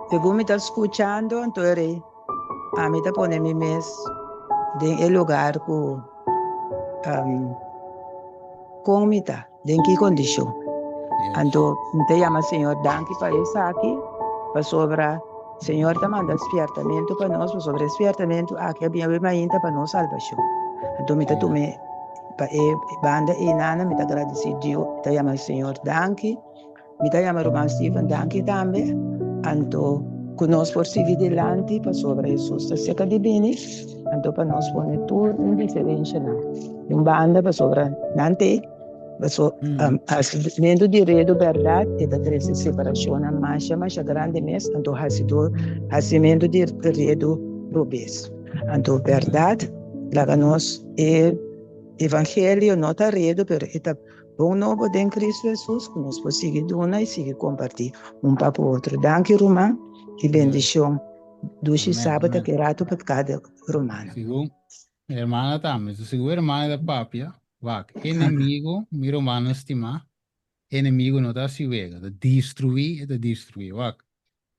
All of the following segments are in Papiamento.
Segun mi ta skuchando, anto e rei, ami ta pone mi mes den e lugar ku kon mi ta, den ki kondishon. Anto mi ta yama Señor danki pa esaki, pasobra Señor ta manda spiertamentu pa nos, pasobra e spiertamentu aki a bin awe mainta pa nos salbashon. Anto mi ta tuma pa e banda einana, mi ta gradisí Dios, mi ta yama Señor danki. Mi ta yama ruman Steven danki tambe, anto ku nos por sigui dilanti pasobra Hesus ta seka di bini, anto pa nos pone tur un diferenshanan di un banda pasobra nan te paso hasimentu di redu bèrdat e ta trese separashonnan masha masha grandi mes, anto hasido hasimentu di redu robes, anto bèrdat laga nos e evangelio no ta redu pero e ta. Bon nobo den Cristo Jesus ku nos por sigui duna i sigui kompartí un pa ku otro. Danki ruman i bendishon. Dushi sabat aki ratu pa kada ruman. Sigur hermana tambe. Sigur hermana ta papia. Wak, enemigo, mi rumannan stimá, enemigo no ta hasi wega, ta destruí, e ta destruí. Wak,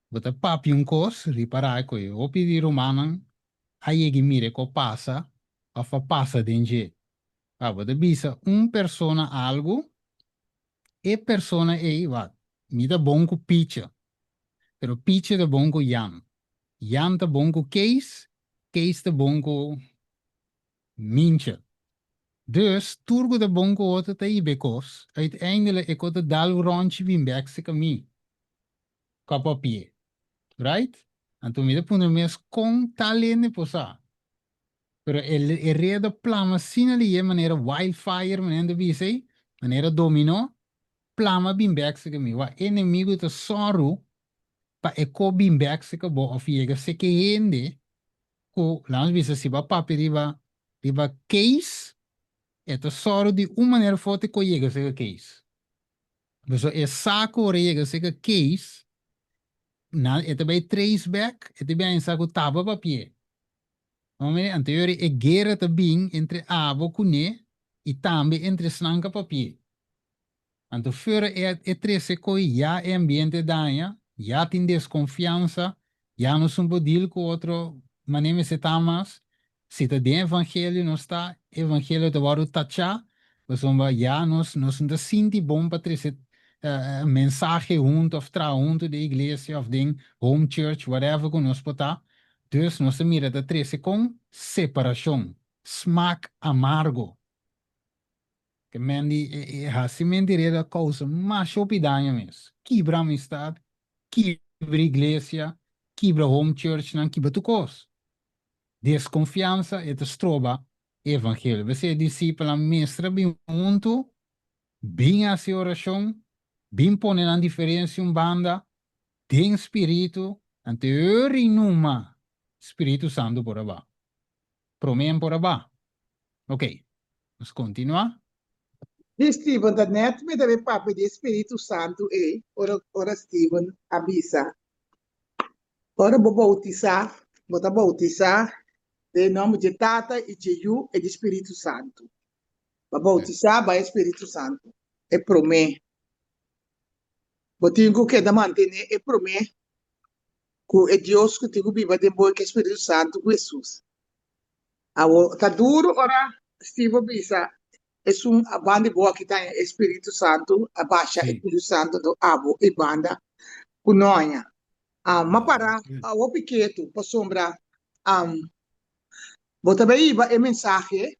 bo ta papia un kos, ripará ku e hopi di rumannan a yega i mira e ku a pasa òf a pasa den dje. Pa bo ta bisa un persona algu, e persona ei, wak, mi ta bon ku Picha, pero Picha ta bon ku Jan, Jan ta bon ku Kees, Kees ta bon ku Mincha. Dus, tur ku ta bon ku otro ta hiba e kos, uiteindelijk e kos ta dal un ròntji bin bèk serka mi, kòp a pie. Right? Anto mi ta puntra mi mes kon tal hende por sa. Pero e reda plama asina lihe manera wildfire, manera nan ta bisa ei, manera dominó, plama bin bèk serka mi. Wak, e enemigu ta sòru pa e ko bin bèk serka bo òf yega serka e hende ku, laga nos bisa, si bo a papia riba riba Kees, e ta sòru di un manera òf otro e ko yega serka Kees. Pasobra e sa ku ora e yega serka Kees, nan e ta bai trace bèk, e ta bin haña sa ku taba papi'é. Hombre, anterior e guera ta bin entre abo kuné i tambe entre esnan ka papié. Anto fuera e e trese koi ya e ambiente daña, ya tin deskonfiansa, ya nos un por deal ku otro manera mester ta mas. Si ta den evangelio nos ta, evangelio ta wòrdu tachá, pasobra ya nos nos no ta sinti bon pa trese mensahe huntu òf traha huntu den iglesia òf den home church, whatever ku nos por ta. Dus nos ta mira ta trese kon separashon, smak amargo. Ke men di e hasimentu di reda a kousa masha hopi daño mes. Kibra amistad, kibra iglesia, kibra home churchnan, kibra tur kos. Deskonfiansa e ta stroba e evangelio. P'esei e disipelnan mester a bin huntu, bin hasi orashon, bin pone nan diferensia un banda, Den spiritu, anto e numa Spiritu Santu por a ba. Prome en por a ba. Ok, nos kontinua. Di Steven ta net mi ta bay papia di e Spiritu Santu ey ora ora Steven a bisa ora bo bautisa bo ta bautisa den e nomber dje Tata y dje Yu y dje Spiritu Santu. Bo bautisa bay e Spiritu Santu e prome. Bo tin ku keda mantené e promé ku e Dios ku tin ku biba den bo, ku e Spiritu Santu, ku Hesus. Awor, ta duru ora Steve a bisa, Esun a banda di bo aki ta haña e Spiritu Santu, a basha e Spiritu Santu anto abo e banda ku no haña. M'a para hopi ketu pasobra bo ta bai hiba e mensahe,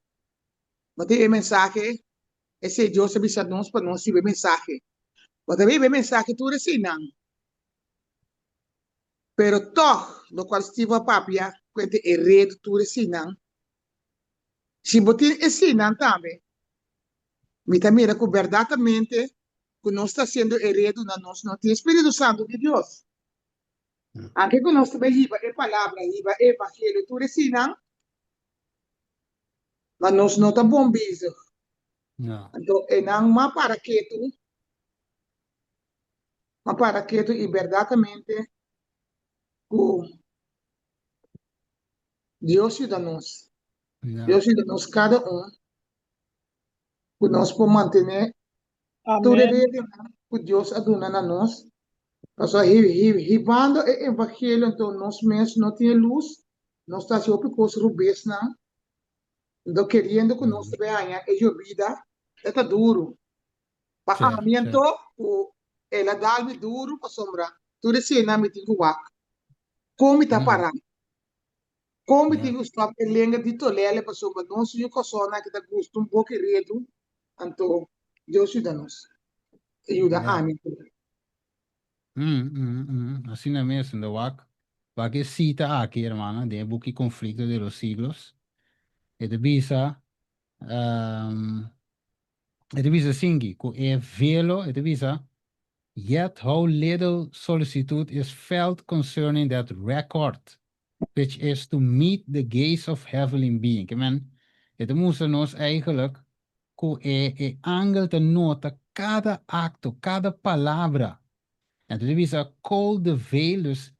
bo ta hiba e mensahe Esei Dios a bisa nos pa nos hiba e mensahe. Bo ta hiba e mensahe tur eseinan. Pero tòg, lokual Steve a papia kuente e redu tur eseinan, si bo tin eseinan tambe, mi ta mira ku bèrdatamente ku nos ta hasiendo e redu na nos no tin e Spiritu Santu di Dios. Anke ku nos ta bai hiba e palabra, hiba e evangelio tur eseinan, Ma nos no ta bon bezig. No. Anto e nan ma para ketu, ma para ketu i berdatamente ku Dios yuda nos. Ja. Dios yuda nos kada un ku nos por mantené tur e Amén. redenan ku Dios a duna na nos. Pasobra hibando e evangelio anto nos mes no tin e lus, nos ta hasi hopi kos rubesnan, anto keriendo ku nos ta bai haña e yobida, e ta duru. Pa ami anto ku el a dal mi duru pasobra tur eseinan mi tin ku wak kon mi ta pará, kon mi tin ku stòp e lenga di tolele pasobra nos yu kòrsounan aki ta gusta un boki redu, anto Dios yuda nos, e yuda ami anto. Asina mes, anto wak, wak e sita aki hermano den e buki Conflicto de los Siglos, e ta bisa, E ta bisa asinki, ku e velo, e ta bisa, Yet how little solicitude is felt concerning that record, which is to meet the gaze of heavenly being. Ke men, e ta mustra nos eigenlijk ku e e angel ta nota kada akto, kada palabra. Anto e ta bisa, Could the veil, dus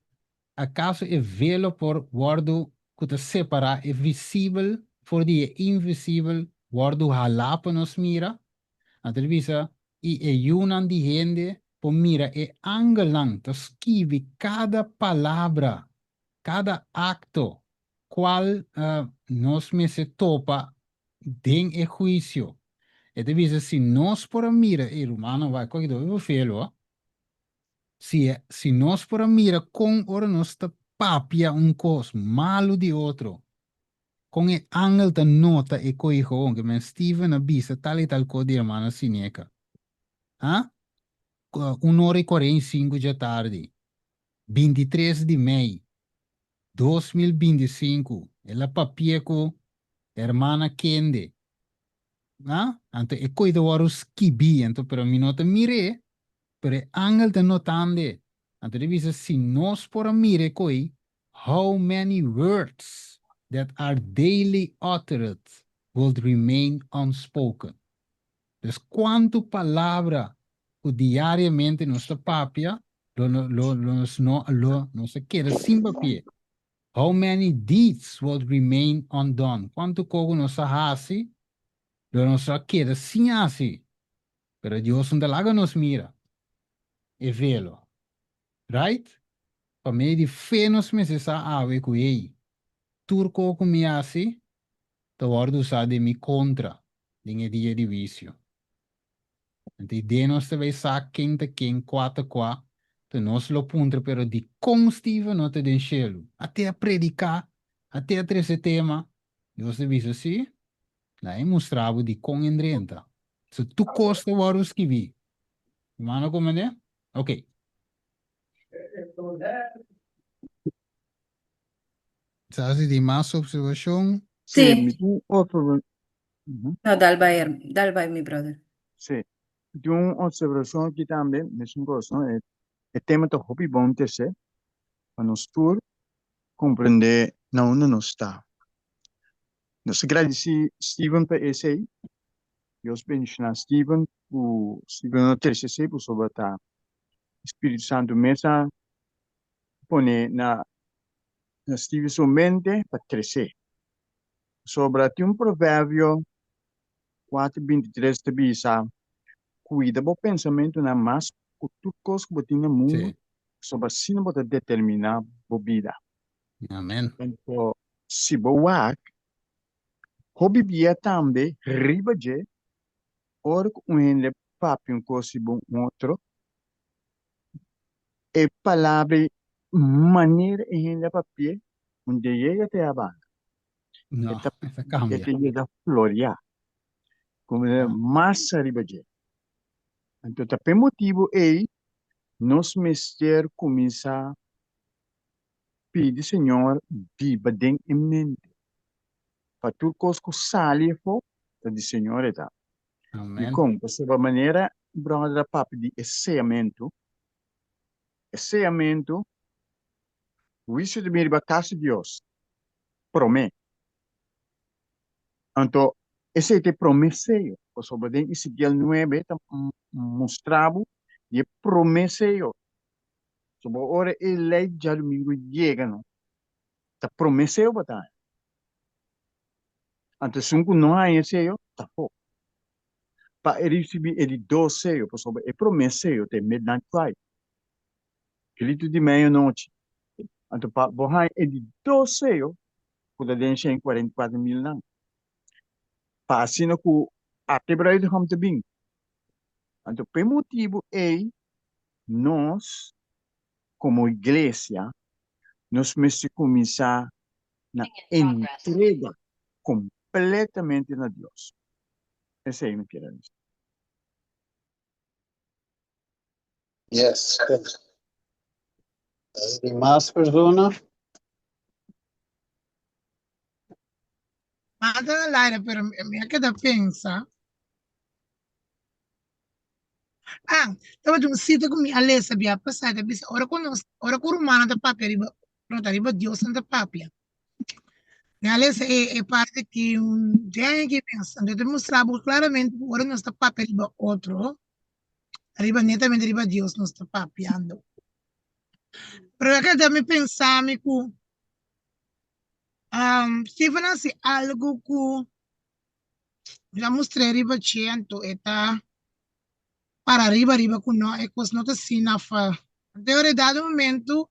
Akaso e velo por wòrdu ku ta separá e visibel for di e invisibel wòrdu halá pa nos mira? Anto el bisa, I e yunan di hende por mira e angelnan ta skibi kada palabra, kada akto, kual nos mester topa den e huisio. E ta bisa, si nos por a mira, ey rumannan, wak ku aki ta hopi velo. Si, si nos por a mira kon ora nos ta papia un kos malu di otro, kon e angel ta nota e ko'i gewoon, ke men Steven a bisa tal i tal kos di hermana Sineka. Ha? Un ora i 45 djatardi, 23 di mei, 2025, el a papia ku hermana Kende. Ha? Anto e ko'i ta wòrdu skibí, anto pero mi no ta mir'é, Pero e angel ta notand'e. Anto e bisa, si nos por a mira e koe, how many words that are daily uttered would remain unspoken. Dus kuantu palabra ku diariamente nos ta papia, lo lo lo nos no lo nos ta keda sin papi'e. How many deeds would remain undone. Kuantu kos ku nos a hasi, lo nos a keda sin hasi. Pero Dios no ta laga nos mira e velo. Right? Pa medio di fe nos mester sa awe ku ei, tur kos ku mi hasi ta wòrdu usá den mi kontra den e dia di huisio. Anto i den nos ta bai sa ken ta ken, kua ta kua, ta nos lo puntra pero dikon Steven no ta den shelu? A te a prediká, a te a trese tema. Dios ta bisa si, Na e mustra bo di kon en drenta. So tur kos ta wòrdu skibí. Hermano komprendé? Ok. Sa si tin mas observashon? Sí, Sí. mi tin un observa-. No, dal bai, dal bai mi brother. Sí, mi tin un observashon aki tambe, mesun kos, no? E, e tema ta hopi bon tese pa nos tur komprendé na unda nos ta. Nos ta gradisí Steven pa esei. Dios bendishoná Steven ku Steven no trese esei pasobra ta Spiritu Santu mes a pone na na Steven su mente pa tres'é. Pasobra tin un proverbio 4:23 ta bisa, Kuida bo pensamentunan mas ku tur kos ku bo tin na mundu, pasobra asina bo ta determiná bo bida. Amen. Anto si bo wak, hopi bia tambe riba dje, ora ku un hende papia un kos riba un otro, e palabra ei, manera e hende a papi'é, un dia yega te abanda. No, E ta, e ta e kambia. ta yega floreá, komo mas riba dje. Anto ta p'e motibu ei nos mester kuminsá Pidi Señor biba den e mente, pa tur kos ku sali afó ta di Señor e ta. Amen. Dikon? Pasobra manera bròder a papia di e seyamentu, e seyamentu, huisio ta bin riba kas di Dios promé. Anto, esei ta e promé seyo, pasobra den Ezekiel nuebe ta mustra bo di e promé seyo. So bo ora e lei djadumingu yega no, ta prome seo bo ta haña. Anto esun ku no haña e seo ta afó. Pa e risibí e di dos seo, pasobra e prome seo ta e midnight cry. Gritu di meianochi. Anto pa bo haña e di dos seyo ku ta den 144.000 nan. Pa asina ku ate bruidegom ta bin. Anto p'e motibu ei nos komo iglesia nos mester kuminsá na entrega kompletamente na Dios. Esei mi kier a bisa. Yes. Di mas persona? Mata na laira, pero mi a keda pensa. Ah, tabata un sita ku mi a lesa bia pasá, ta bisa ora ku nos, ora ku rumannan ta papia riba, no ta riba Dios nan ta papia. Mi a lesa e, e parte ki un den ki mes, anto ta mustra bo claramente ku ora nos ta papia riba otro, riba netamente riba Dios nos ta papiando. Pero a keda mi pensa mi ku um, Stephen a hasi algo ku mi ta mustr'é riba dje, anto e ta para riba riba ku no, e kos no ta asina fa. Anto e ora e dado momento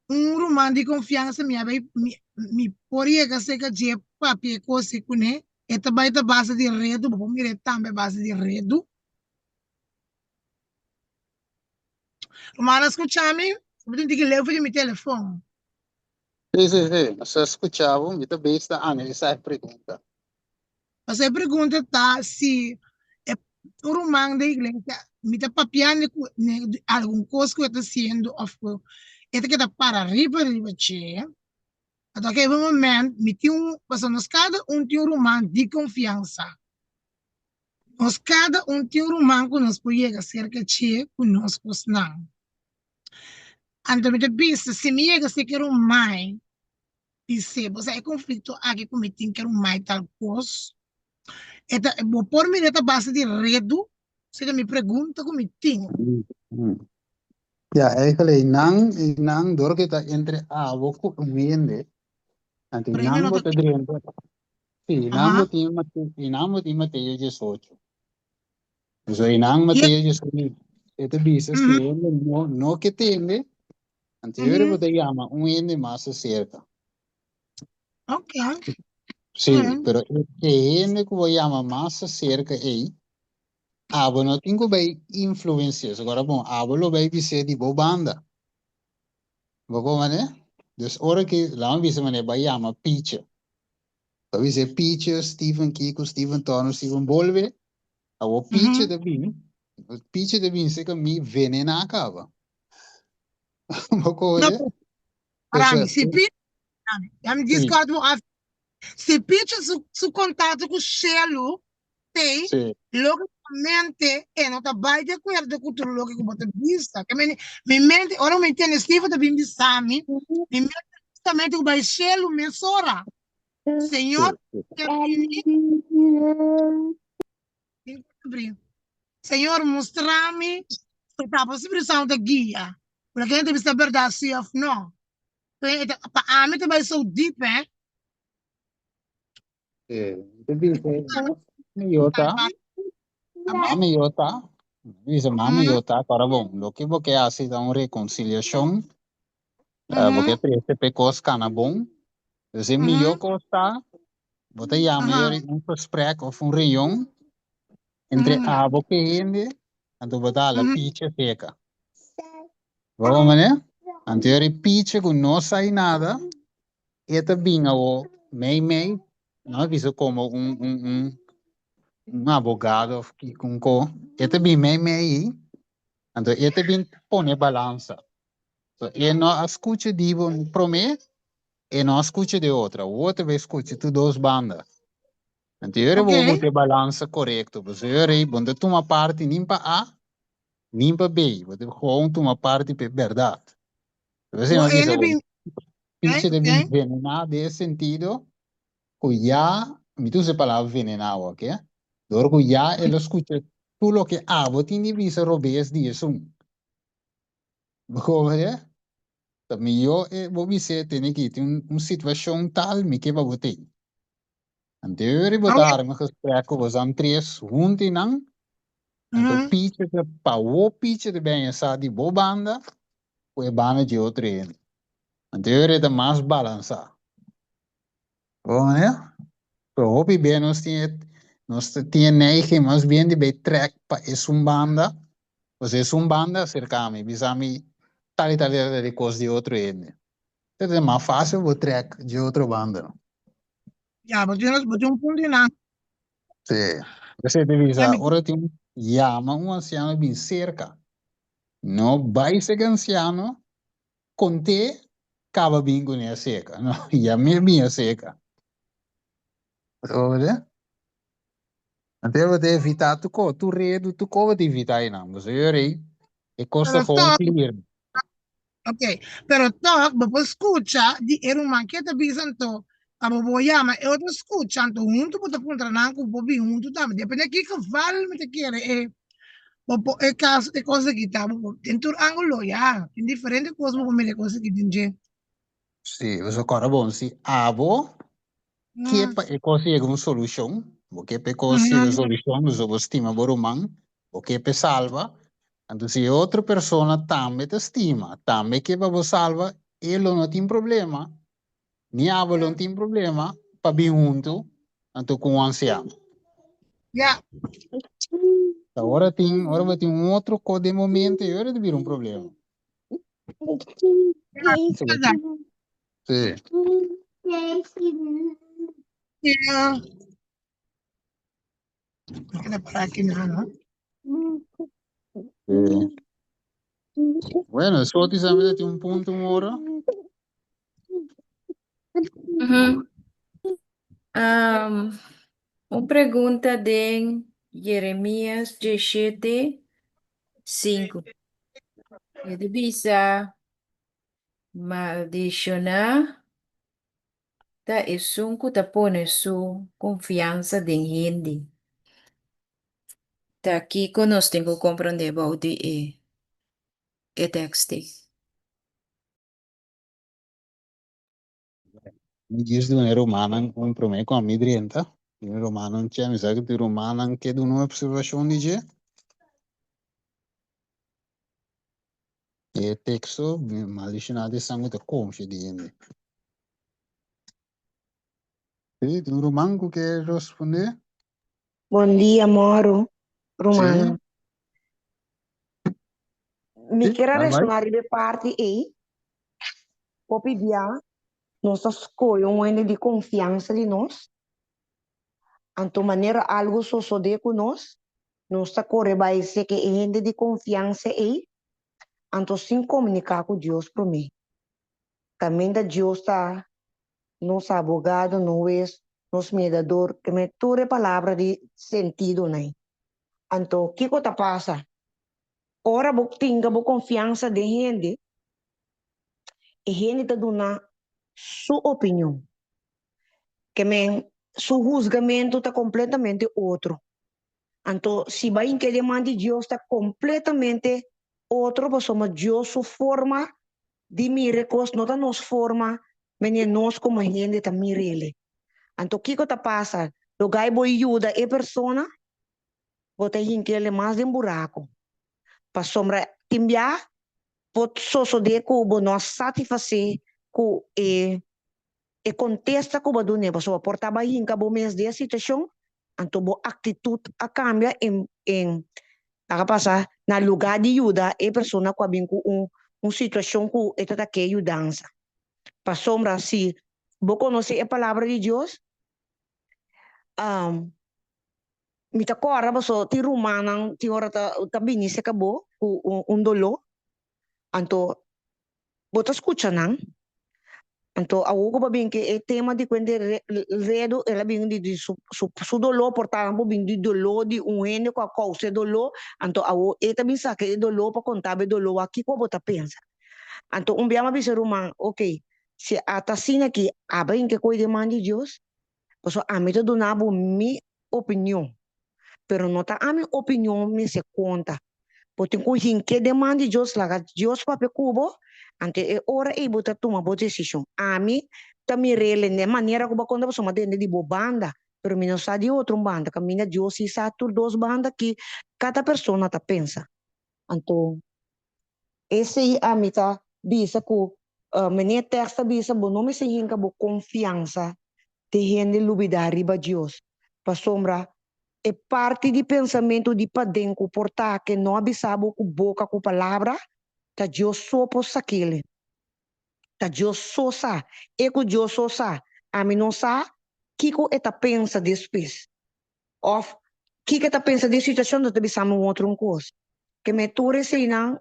un ruman di konfiansa mi a bai mi mi por yega serka dje papia e kos ei kuné, e ta bai ta base di redu, bo por mira e tambe base di redu. Ruman a skucha mi? Bo tin tiki leu for di mi telefon. Sí, sí, sí. Nos a skucha bo. Mi ta bezig ta analisá e pregunta. Pasobra e pregunta ta si e un ruman den iglesia mi ta papiando ku algun kos ku e ta hasiendo òf ku e ta keda para riba riba dje. Anto aki un moment mi tin un pasobra nos kada un tin un ruman di konfiansa. Nos kada un tin un ruman ku nos por yega serka dje ku nos kosnan. Anto mi ta bisa si mi yega serka e ruman bis'é, bo sa e konflikto aki ku mi tin ku e ruman tal kos, e ta bo por mira e ta base di redu? Esei ta mi pregunta ku mi tin. Ya, eigenlijk einan, einan dor ku ta entre abo ku un hende, anto Pero hende einan no bo ta ta drenta, sí, einan bo tin Mateo, einan bo tin Mateo 18. So einan Mateo 18, e ta bisa si hende no, no ke tende, Anterior bo ta yama un hende mas acerca. Ok. Sí, pero e hende ku bo yama mas acerca ei, abo no tin ku bai influencia. So agora bon, abo lo bai bis'é di bo banda. Bo por mane? Dus ora ki, laat me bisa mane, bai yama Pietje. Bo bis'é Pietje, Steven Kiko, Steven Tono, Steven Bolbe. Abo Pietje ta bin, Pietje ta bin serka mi venená kaba. Bo No, kohe? Parami, Pues, si Pietje, ya mi Sí. discord bo af. Si Pietje su, su contacto ku Shelu, te, Sí. lógicamente e no ta bai de acuerdo ku tur loke ku bo ta bisa. Ke meni, mi mente, ora mi tende Steven ta bin bisa mi, mi mente justamente ku bai Shelu mesora. Señor, Sí, sí. ke bini, Señor, mustra mi si ta pa Spiritu Santu ta guia. Porque hende bisa berdad si of no. Pa ami ta bai so deep, eh. Eh, te bisa, mami yo ta, mami yo ta, bisa mami yo ta, para bon, lo que bo ke hasi ta un reconciliacion, eh, bo ke trece pe cos cana bon, dus e miyo cos ta, Bo ta yama yori un gesprek of un reunion entre abo ku e hende, anto bo ta hala picha seka. Bo wak manera? Anto yori picha ku no sa nada, e ta bin awo mei mei, no a bisa komo un un un un abogado of kiko un ko, e ta bin mei mei, anto e ta bin pone balansa. So e no a skucha di bo promé, e no a skucha di otro. Awor ta bai skucha tur dos banda. Anto e ora bo buta e balansa korekto. Pasobra e ora ei bo no ta tuma parti nin pa A nin pa B. Bo ta gewoon tuma parti pa e bèrdat. P'esei mi a bisa bo, picha ta bin venená den e sentido ku ya, mi ta usa e palabra venená awor, oke? Dor ku ya el a skucha tur loke abo tin di bisa robes di esun. Bo hoor? Ta mihó e bo bis'é tene ki tin un situashon tal mi ke pa bo tei. Anterior bo ta harma gesprek ku bosan tres huntu einan, anto picha ta pa bo picha ta bèña sa di bo banda. ku e banda dje otro hende. Anto e ora e ta mas balansá. Bo manera? Pero hopi bia nos tin e nos ta tin e neiging mas bien di bay trek pa esun banda, pasobra esun banda acerca mi, bisa mi tal y tal y tal y cos di otro hende. Ta ta mas facil bo trek dje otro banda, no? Ya, bo tin, bo tin un punto di nan. Sí. Esei ta bisa, ora tin un yama un anciano bin cerca, no bay cerca anciano, Kont'é kaba bin ku ne seka. No, ya mi bin a seka. Oye? Anto bo ta evitá tur ko, tur redu, tur ko bo ta evitá einan. Bo sa yora ei, e kos ta Pero gewoon tòg, clear. ok, pero tòg bo por skucha di e ruman ke ta bisa anto pa bo bo yama e otro skucha anto huntu bo ta puntra nan ku bo bin huntu tambe. Depende ki geval mi ta kere e Bo por e cas e cos aki ta bo por den tur angulo ya tin diferente cos bo por mira e cos aki den dje. Sí, bo sa kòrda bon si abo ke pa e kos yega un solushon, bo ke pa e kos yega un solushon, pasobra bo stima bo ruman, bo ke pa e salba, anto si e otro persona tambe ta stima, tambe ke pa bo salba, e lo no tin problema Ni abo lo tin problema pa bin huntu anto ku un ansiano. Ya. Ta ora tin, ora bo tin un otro ko den bo mente, e ora ta bira un problema. Sí. Ya. Keda para aki na, no? Sí. Bueno, Soti sabe tin un punto un ora. Ujú. Um, un pregunta den Jeremías 17, 5. E ta bisa, Maldishoná ta esun ku ta pone su konfiansa den hende. Ta kiko nos tin ku komprondé bou di e e tekst ei? Mi djis duna e rumannan un promé ku ami drenta. E rumannan che, mi sa ku tin rumannan ke duna un opservashon di dje. E teksto maldishoná di esnan ku ta konfia di hende. Sí, tin un ruman ku ke respondé? Bon dia, Moro, rumannan. Sí. Mi Sí, kier a dal bai. resoná riba e parti ei. Hopi bia nos ta skohe un hende di konfiansa di nos, anto manera algu sosodé ku nos, Nos ta kore bai seke e hende di konfiansa ei, anto sin komuniká ku Dios promé. Kaminda Dios ta nos abogado, nos hues, nos mediador, ke men tur e palabra di sentidonan ei. Anto kiko ta pasa? Ora bo tinga bo konfiansa den hende, e hende ta duna su opinion. Ke men su husgamentu ta kompletamente otro. Anto si bai hinka den man di Dios ta kompletamente otro pasobra Dios su forma di mira e kos no ta nos forma manera nos komo hende ta mir'el. Anto kiko ta pasa? Loga bo yuda e persona bo ta hink'el mas den buraku pasobra tin bia por sosode ku bo no a satisfasé ku e E kontesta ku bo a dun'é pasobra por ta bai hinka bo mes den e situashon, anto bo aktitut a kambia en en laga pasa na lugá di yuda e persona ku a bin ku un un situashon ku e ta ta ke yudansa. Pasobra si bo konosé e palabra di Dios, mi ta kòrda pasobra tin rumannan tin ora ta ta bini serka bo ku un un doló, anto Bo ta skucha nan? Anto awor ku bo a bin ku e tema di kuenta e redu, el a bin di di su su su doló, por ta bo bin di doló di un hende ku a kousa e doló, anto awor e ta bin saka e doló pa konta bo e doló aki ku bo ta pensa. Anto un bia mi a bisa ruman, ok, si a ta asina aki, aba hinka e koi den man di Dios, pasobra ami ta duna bo mi opinion, pero no ta ami opinion mester konta. Bo tin ku hink'é den man di Dios, laga Dios papia ku bo, anto e ora ei bo ta tuma bo desishon. Ami ta mir'é den e manera ku bo a konta pasobra mi a tende di bo banda, pero mi no sa di otro un banda, kaminda Dios si sa tur dos banda ki kada persona ta pensa. Anto esei ami ta. bisa ku meneer tèks ta bisa bo no mester hinka bo konfiansa den hende lubidá riba Dios, pasobra e parti di pensamentu di paden ku por ta ke no a bisa bo ku boka ku palabra, ta Dios so por sak'el. Ta Dios so sa. E ku Dios so sa. Ami no sa kiko e ta pensa despues. Òf kiko e ta pensa di e situashon, ta bisa mi un otro un kos. Ke me tur eseinan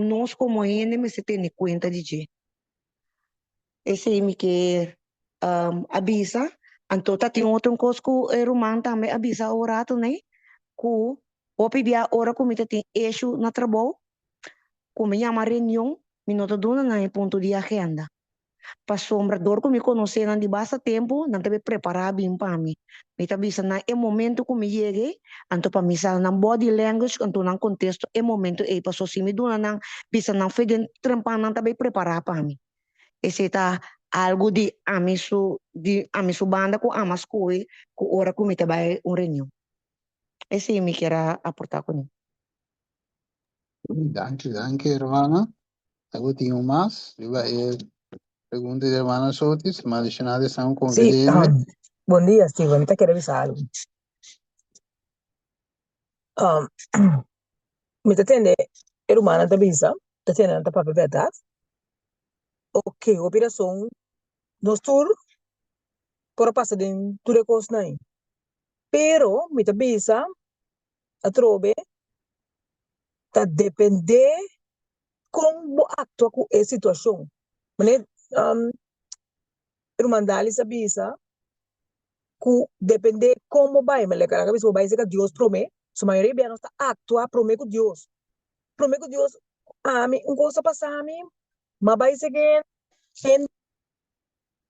nos komo hende mester tene kuenta di dje. Esei mi ke a bisa. Anto ta tin otro un kos ku e ruman tambe a bisa un rato nei, ku hopi bia ora ku mi ta tin eshu na trabou, ku mi yama reunion, mi no ta duna nan e punto di agenda. Pasobra dor ku mi konosé nan di basta tempu, nan ta be prepará bin pa mi. Mi ta bisa nan e momento ku mi yega ei, anto pa mi sa nan body language anto nan kontesto e momento ei. Pasobra si mi duna nan, bisa nan fe den trempan nan ta bai prepará pa mi. Esei ta algu di ami su di ami su banda ku ama skohe ku ora ku mi ta bai un reunion. Esei mi kier a aportá kuné. Danki, danki hermana. Algo tin un mas riba e pregunta di hermana Sotis, mas adicional esnan un Sí, conveniente. bon dia Steven, mi ta kere bisa algo. Um, mi ta tende e rumannan ta bisa, ta tende nan ta papia bèrdat. Ok, hopi rason, nos tur por a pasa den tur e kosnan ei. Pero mi ta bisa atrobe ta dependé kon bo aktua ku e situashon. Manera ruman Dalis a bisa ku dependé kon bo bai, manera a bisa bo bai serka Dios promé, su mayoria bia nos ta aktua promé ku Dios. Promé ku Dios, ami un kos a pasa mi, m'a bai serka hende.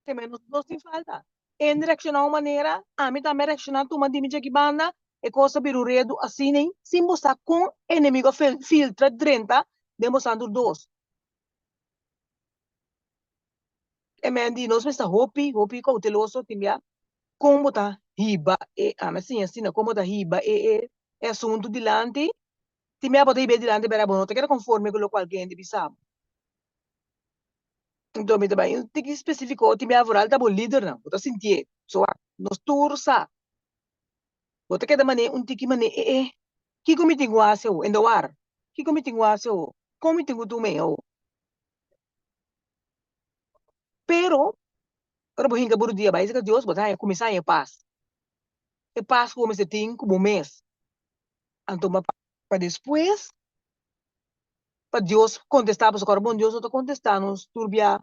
Te nos nos tin falta. En reacciona un manera, ami tambe reacciona tuma di mi djaki banda, e cos a bira un redu asina ei, sin bo sa con enemigo a filtra drenta den bo santur dos. E men di nos mester hopi, hopi cauteloso tin bia con bo ta hiba e, ami a siña asina, con bo ta hiba e e e asunto dilanti, tin bia bo ta hiba e dilanti pero bo no ta keda conforme cu locual cu hende bisa bo. Enton mi ta bai un tiki spesifiko tin bia vooral ta bo lidernan, bo ta sintié. So wak, nos tur sa. Bo ta keda manera un tiki manera e e, kiko mi tin ku hasi awo? Endo war, kiko mi tin ku hasi awo? Kon mi tin ku tuma e awo? Pero, ora bo hinka bo rudia bai serka Dios, bo ta haña kuminsá haña pas. E pas ku bo mester tin ku bo mes. Anto pa despues pa Dios kontestá pasobra ora bon Dios no ta kontestá nos tur bia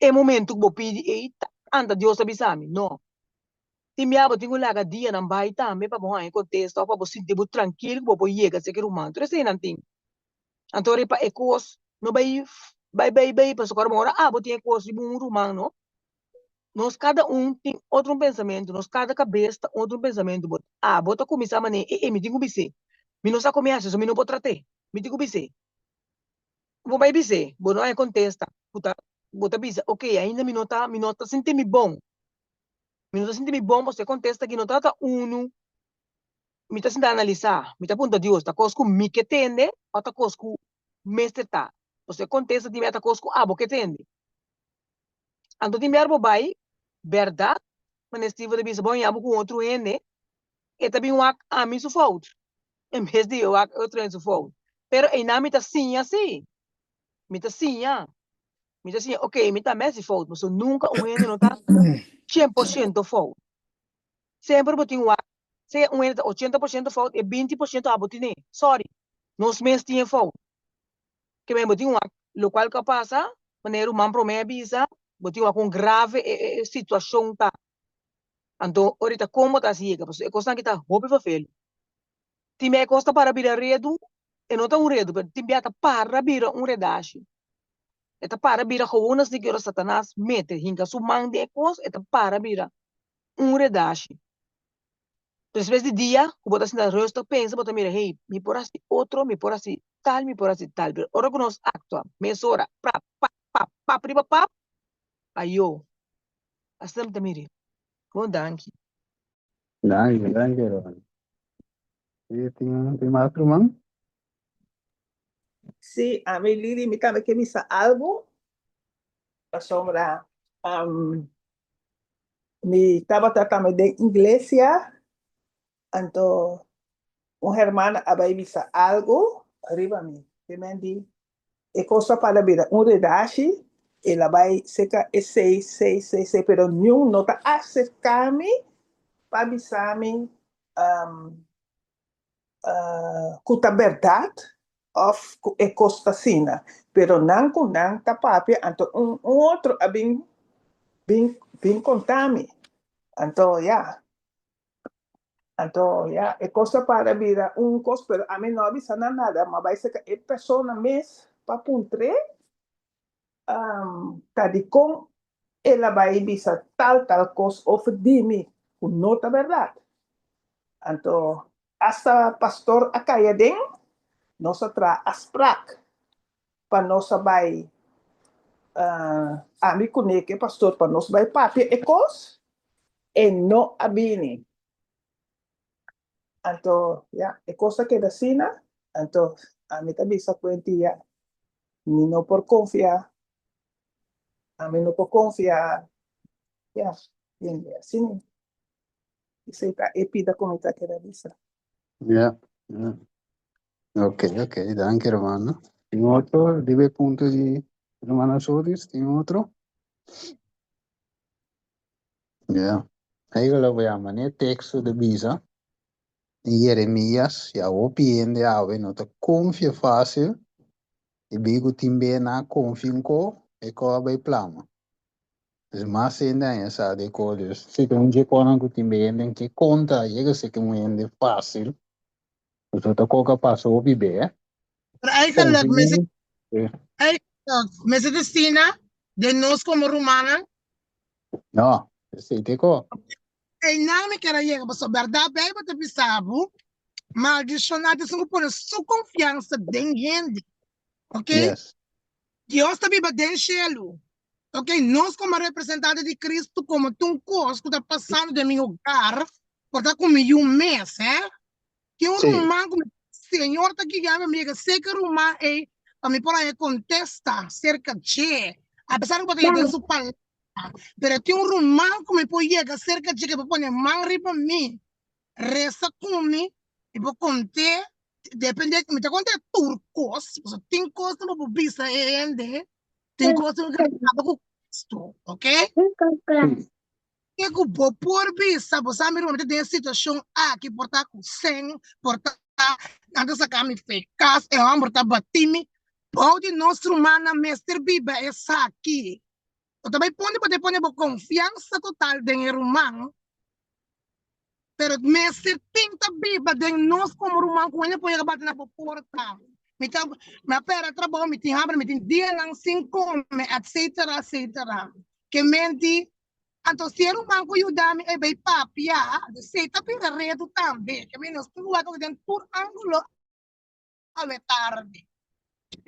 e momento ku bo pidi ei ta anta Dios ta bisa mi no tin bia bo tin ku laga dianan bai tambe pa bo haña kontesta òf pa bo sinti bo trankil ku bo por yega seki ruman tur eseinan tin anto riba e kos no bai bai bai bai pasobra ora bon ora abo tin e kos riba un ruman no nos kada un tin otro un pensamentu, nos kada kabes ta otro un pensamentu, bo abo ta kuminsá manera e e mi tin ku bis'é, mi no sa kon mi hasi so mi no por trat'é, mi tin ku bis'é. Bo bai bis'é, bo no haña kontesta, ku ta bo ta bisa ok ainda mi no ta mi no ta sinti mi bon, mi no ta sinti mi bon pasobra e kontesta aki no tabata unu, mi ta sinta analisá, mi ta puntra Dios ta kos ku mi ke tende òf ta kos ku mester ta, pasobra e kontesta di mi a ta kos ku abo ke tende. Anto tin biaha bo bai, bèrdat, manera Steven ta bisa, bo haña bo ku otro hende, e ta bin wak ami su fout, en bes di e wak e otro hende su fout. Pero einan mi ta siña sí, mi ta siña, mi ta siña, ok, mi tambe hasi fout, pasobra nunka un hende no ta 100% fout. Semper bo tin wak, sea un hende ta 80% fout, e 20% abo tine, sorry, nos mes tin e fout. Ke men bo tin wak lokual ku a pasa, manera ruman promé a bisa, bo tin wak kon grave e e situashon ta. Anto orita kon bo ta hasi yega, pasobra e kosnan aki ta hopi vervelu. Tin bia e kos ta para bira redu, e no ta un redu, pero tin bia ta para bira un redashi. E ta para bira gewoon asina ki ora Satanas mete hinka su man den e kos, e ta para bira un redashi. Despues di dia ku bo ta sinta rustig pensa bo ta mira hey mi por hasi otro mi por hasi tal mi por hasi tal pero ora ku nos aktua mesora prap pap pap pap riba pap ayo asina mi ta mira bon danki. Danki danki Ronnie. Si tin tin mas ruman? Sí, ami Lili, mi tambe ke bisa algu pasobra mi tabata tambe den iglesia, anto un hermana a bai bisa algu riba mi. Te men di e kos a para bira un redashi, el a bai seka esei, sei, sei, sei, pero niun no ta aserká mi pa bisa mi ku ta bèrdat òf ku e kos ta asina. Pero nan ku nan ta papia, anto un otro a bin bin bin konta mi. Anto ya, anto ya e kos a para bira un kos, pero ami no a bisa nan nada, mi a bai serka e persona mes pa puntr'é Ta dikon el a bai bisa tal tal kos over di mi ku no ta bèrdat? Anto asta pastor a kai aden, nos a traha afsprak pa nos a bai, ami kuné ku e pastor pa nos bai papia e kos, e no a bini. Anto ya, e kos a keda asina, anto ami ta bisa ku e dia mi no por konfia, ami no por konfia, ya, hende asina. Esei ta e pida ku mi ta keda bisa. Ya, ya. Ok, ok, danki hermano. Tin otro riba e punto di hermana Solis? Tin otro? Ya. Eigenlijk lo yama ne teksto de bisa in Jeremias, ya hopi hende awe no ta konfia fásil i bi ku tin be na konfia un ko, e ko a bai plama. Dus mas hende aña sa de ko, dus si ta un dje konan ku tin be hende ke konta yega se ke un hende fásil, dus ta koka pasa hopi be, eh. Pero eigenlijk Konfia mester hende, eigenlijk mester ta asina den nos komo rumannan. No, esei te ko. Einan mi ker a yega, pasobra bèrdat Beibel ta bisa bo, maldishoná ta esun ku pone su konfiansa den hende. Ok? Yes. Dios ta biba den shelu. Ok, nos komo representante di Kristu, komo tur kos ku ta pasando den mi hogar, por ta ku mi yu mes, hè? Tin un Sí. ruman ku mi Señor ta guia mi, mi yega serka ruman ei pa mi por haña kontesta serka dje. Apesar ku bo ta yega den su palabra, pero tin un ruman ku mi por yega serka dje ku por pone man riba mi, resa ku mi, mi por kont'é, depende, mi ta kont'é tur kos, pasobra tin kos ku bo por bisa e hende, tin kos ku ta kaba ku Kristu, oke? Sí. Ke ku bo por bisa, bo sa mi ruman, mi ta den e situashon aki, por ta ku sèn, por ta nan ta saka mi fe kas, e hòmber ta bati mi. Bou di nos rumannan mester biba esaki. Bo ta bai pone, bo ta pone bo konfiansa total den e ruman, pero mester tin ta biba den nos komo ruman ku hende por yega bati na bo porta. Mi ta, mi a pèrdè trabou, mi tin hamber, mi tin dianan sin kome, etsetera, etsetera. Ke menti Anto si e ruman ku yuda mi e bay papia, esei ta bira redu tambe. Ke mi nos tur wak den tur angulo awe tardi.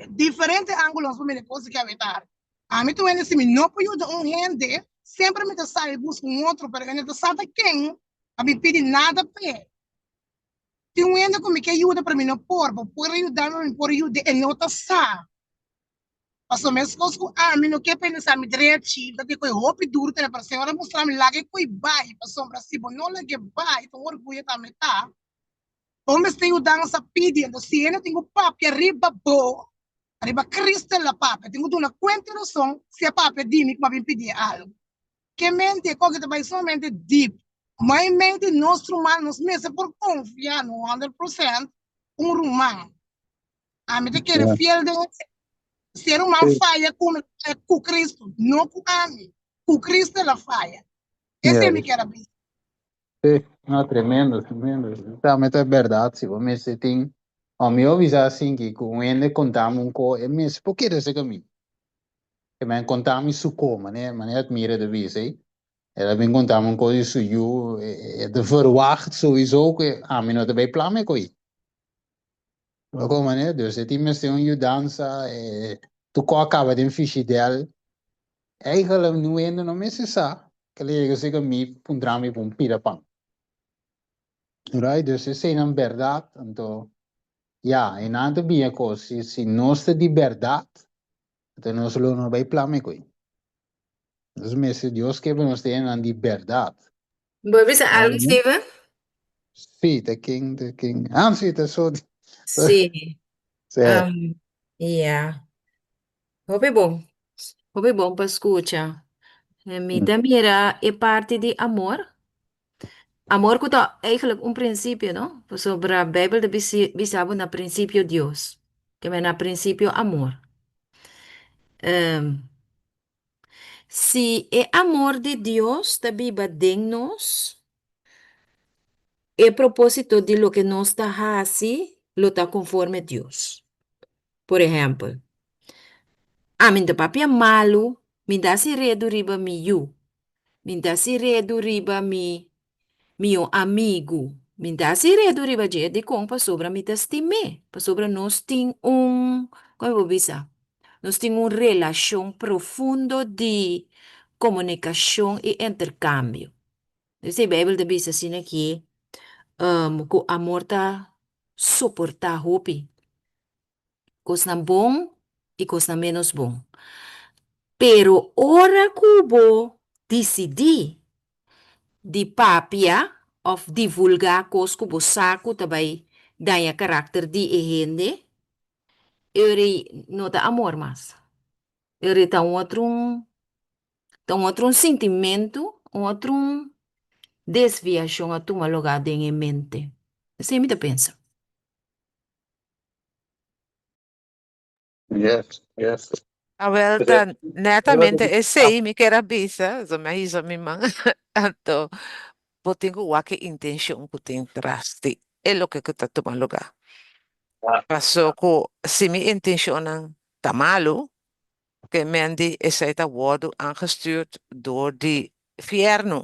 Diferente angulo nos por mira e kos aki awe tardi. Ami tur hende si mi no por yuda un hende, semper mi ta sali buska un otro, pero e no ta sa ta ken pa mi pidi nada p'e. Tin un hende ku mi ke yuda pero mi no por, bo por yuda mi, mi por yud'é, e no ta sa. Pasobra meskos ku ami no ke pensa mi drechi, ta tin ku e hopi duru tene, pero Señor a mustra mi laga e koe bai, pasobra si bo no laga e bai, ta un orguyo tambe ta. Bo mester yudansa pidi, anto si hende tin ku papia riba bo, riba Cristo el a papia, tin ku duna kuenta i rason si a papia di mi ku mi a bin pidi e algu. Ke mente e koke ta bai sumamente deep. Maimei di nos ruman nos mester por konfia no 100% un ruman. Ami ta kere fiel den esei. Si e ruman faya ku mi, faya ku Kristu, no ku ami. Ku Kristu el a faya. Esei mi kier a bisa. Sí, no, tremendo, tremendo. Tambe ta berdad, si bo mester tin, o mi a bisa asinki ku un hende kontami un ko, e mester por kere esei kaminda. E men kontami su ko, manera, manera Admira ta bisa ei. El a bin kontami un ko di su yu, e ta verwacht souiso ku ami no ta bai plama e ko ei. Loco manera, dus e tin mester un yudansa, e tu ko a kaba den fishidel. Eigenlijk nu hende no mester sa ke la yega seka mi puntra mi pa un pida pan. Right, dus eseinan berdad, anto. Ya, e nan ta bin e kos, si si nos ta di bèrdat, anto nos lo no bai plama e koi. Nos mester, Dios ke pa nos ta hendenan di bèrdat. Bo a bisa algu, Steven? Sí, ta ken, ta ken. Ah, sí, ta so. Sí. Sí. Um, ja. Hopi bon. Hopi bon pa skucha. Eh, Mi ta mira e parti di amor. Amor ku ta eigenlijk un prinsipio, no? Pasobra Bijbel ta bisi, bisa bo na prinsipio Dios. Ke men na prinsipio amor. Um, si e amor di Dios ta biba den nos, e propósito di loke nos ta hasi lo ta konforme Dios. Por ehèmpel, ami no ta papia malu, mi ta hasi redu riba mi yu, mi ta hasi redu riba mi mihó amigu, mi ta hasi redu riba dje. Dikon? Pasobra mi ta stim'é, pasobra nos tin un, kon mi por bisa? Nos tin un relashon profundo di komunikashon i interkambio. Esei Beibel ta bisa asina ki ku amor ta soportá hopi kosnan bon i kosnan ménos bon. Pero ora ku bo disidí di papia òf divulgá kos ku bo sa ku ta bai daña karakter di e hende, e ora ei no ta amor mas. E ora ei ta un otro Ta un otro un sintimentu, un otro un desviashon a tuma lugá den e mente. Esei mi ta pensa. Yes, yes. Awel ta netamente esei mi kier a bisa, so mi a hisa mi man. Anto bo tin ku wak e intenshon ku tin tras di e loke ku ta tuma lugá. Paso ku si mi intenshonnan ta malu, Ke men di esei ta wòrdu aangestuurd door di fièrnu.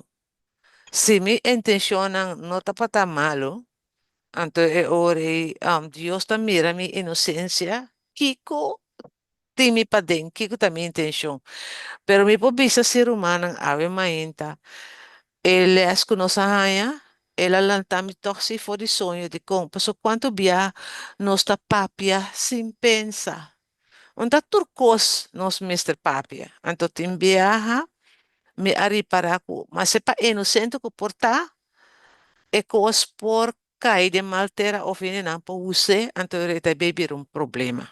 Si mi intenshonnan no ta pa ta malu, anto e ora ei Dios ta mira mi inosensia, kiko tin mi paden, kiko ta mi intenshon. Pero mi por bisa si rumannan awe mainta, e lès ku nos a haña, el a lanta mi tòg si for di soño dikon, pasobra kuantu bia nos ta papia sin pensa. Un ta tur kos nos mester papia. Anto tin biaha mi a ripará ku mase pa inosente ku por ta, e kos por kai den mal tera òf hendenan por us'é, anto e ta bay bira un problema.